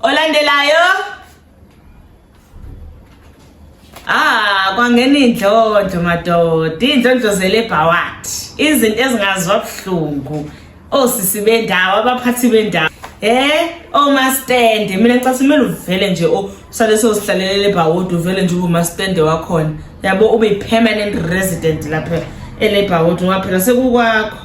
Olandelayo. Ah, kwangena indlondlo madoda, indlondlo zelebhawathi. Izinto ezingaziwa buhlungu. Osisi bendawo, abaphathi bendawo. Eh, omastende, mina ngicela kumele uvele nje usale sozihlalelele ebhawodi uvele nje ube umastende wakhona. Yabo ube permanent resident lapha elebhawodi ngoba phela sekukwakho.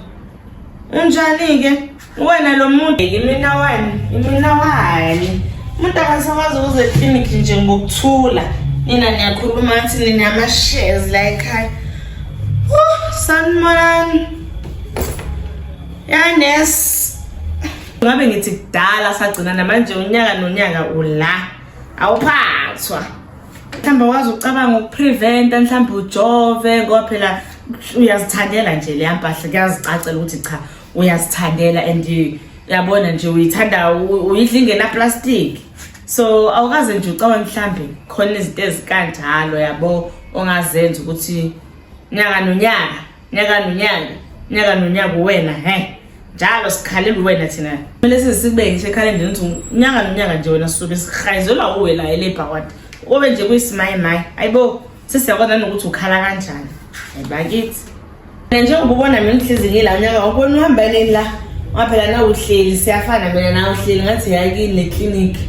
Unjani-ke? Wena lo muntu imina wani, imina wani. Umuntu akasakwazi ukuza eklinikhi nje ngokuthula. Nina niyakhuluma ngathi ninama-shares la ekhaya. Sanibonani. Ya nurse. Ngabe ngithi kudala sagcina namanje unyaka nonyaka ula. Awuphathwa. Mhlawumbe wazi ucabanga ukupreventa mhlawumbe ujove ngoba phela uyazithandela nje leya mpahla kuyazicacela ukuthi cha uyazithandela and uyabona nje uyithanda uyidla ingena plastic so awukaze nje ucabange mhlambe khona izinto ezikanjalo yabo ongazenza ukuthi nyaka nonyaka nyaka nonyaka nyaka nonyaka uwena he njalo sikhalela uwena thina kumele size sikubeke ngisho ekhalendeni ukuthi unyaka nonyaka nje wena sisuke sihayizelwa uwe la elebha kwade kube nje kuyisimayimayi ayibo sesiyakwazi nanokuthi ukhala kanjani bakithi njengoba ubona mina ngihlezi ngila unyaka ubona uhamba nini la ngoba phela nawe uhleli siyafana mina nawe uhleli ngathi yakini neklinikhi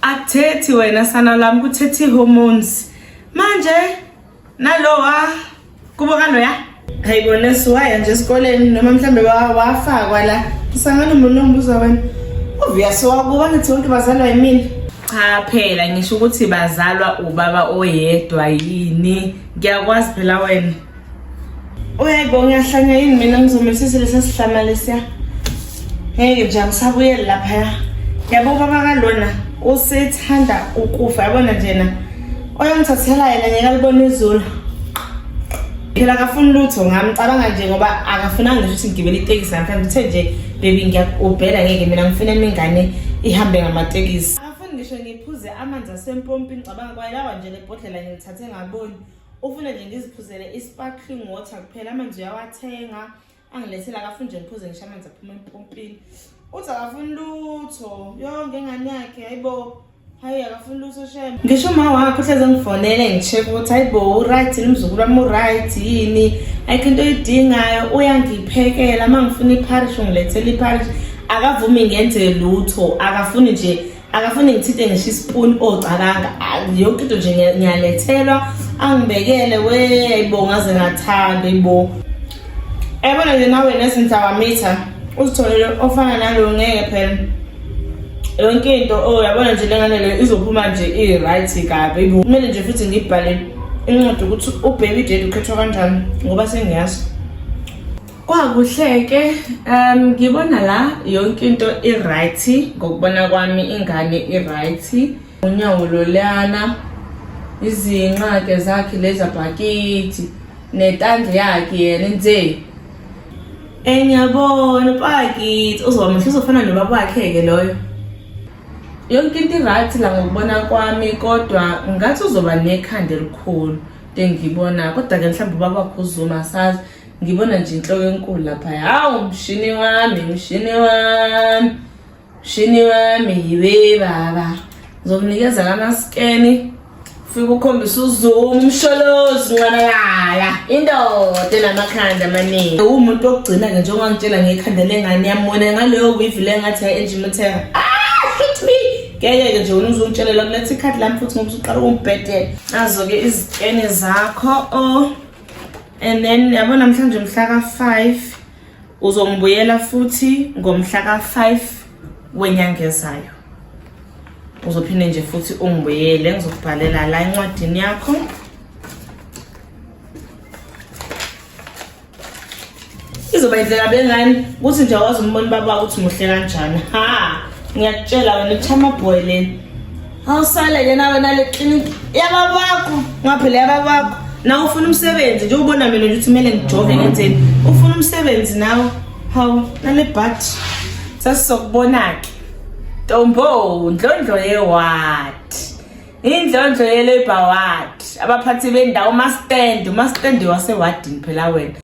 akuthethi wena sana lami kuthetha i-hormones manje nalowa kubo kaloya hayi bona siwaya nje esikoleni noma mhlambe wafakwa la usangana umuntu ongibuza wena uviya sowakuba ngithi wonke bazalwa yimina cha phela ngisho ukuthi bazalwa ubaba oyedwa yini ngiyakwazi phela wena Uyayibo ngiyahlanya yini mina ngizomisisa lesa sihlama lesiya. Ngeke nje angisabuyeli laphaya. Yabo baba kalona usethanda ukufa yabona njena. Oyongithathela yena ngeke alibone izulu. Phela akafuni lutho ngamcabanga nje ngoba akafunanga ngisho ukuthi ngigibele itekisi namhlanje uthe nje baby ngiyakubhela ngeke mina ngifuna imingane ihambe ngamatekisi. Akafuni ngisho ngiphuze amanzi asempompini cabanga kwayelawa nje lebhodlela ngilithathe ngaboni. Ufuna nje ngiziphuzele i-sparkling water kuphela amanzi uyawathenga angilethela akafuni nje ngiphuze ngisho amanzi aphuma empompini uthi akafuni lutho yonke ingane yakhe hayibo hayi akafuni lutho shem ngisho uma wakhe uhleze ngifonele ngi-check ukuthi hayibo uright yini umzukulu wami uright yini ayikho into oyidingayo uyangiphekela uma ngifuna ipharish ungilethela ipharish akavumi ngenze lutho akafuni nje akafuni ngithinte ngisho ispoon ocabanga yonke into nje ngiyalethelwa angibekele we ayibo ngaze ngathanda ibo yabona nje nawe nezinhlawamitha uzitholele ofana nalo ngeke phela yonke into oh yabona nje lengane le izophuma nje i-right kabi kumele nje futhi ngibhale incwadi ukuthi ubaby daddy ukhethwa kanjani ngoba sengiyazi Kwakuhle-ke um ngibona la yonke into i-right ngokubona kwami ingane i-right unyawo lolana izinqa-ke zakhe lezi abhakithi netandla yakhe yena nje engiyabona pakithi uzoba muhle uzofana nobaba wakhe-ke loyo yonke into i-right la ngokubona kwami kodwa ngathi uzoba nekhanda elikhulu into engiyibona kodwa-ke mhlawumbe ubaba wakhe uzuma asazi Ngibona nje inhloko enkulu lapha. Hawu mshini wami, mshini wami. Mshini wami yiwe baba. Ngizokunikeza lama scan. Fika ukhombisa uZuma umsholozi nqanalala. Indoda enamakhanda amaningi. Uwumuntu wokugcina ke njengoba ngitshela ngekhanda lengane yami wena ngaleyo weave le ngathi ya Angie Motshekga. Ah, hit me. Ngeke ke nje wena uzongitshelela kuletha ikhadi lami futhi ngoba usuqala ukumbhedela. Nazo ke izikene zakho oh. And then yabo namhlanje mhla ka-5 uzongibuyela futhi ngomhla ka-5 wenyanga ezayo. Uzophinde nje futhi ungibuyele ngizokubhalela la encwadini yakho. Izoba yinhle kabi engane ukuthi nje awazi umbona ubaba ukuthi muhle kanjani. Ha, ngiyakutshela wena uchama boy lena. Awusale ke nawe nale clinic yababakho, ngaphela yababakho. Nawe ufuna umsebenzi nje ubona mina nje ukuthi kumele ngijove ngenzeni. Ufuna umsebenzi nawe. Hawu, nale but sasizokubona ke. Ntombo, ndlondlo ye what? Indlondlo ye labor ward. Abaphathi bendawo ma stand, ma stand wasewadini phela wena.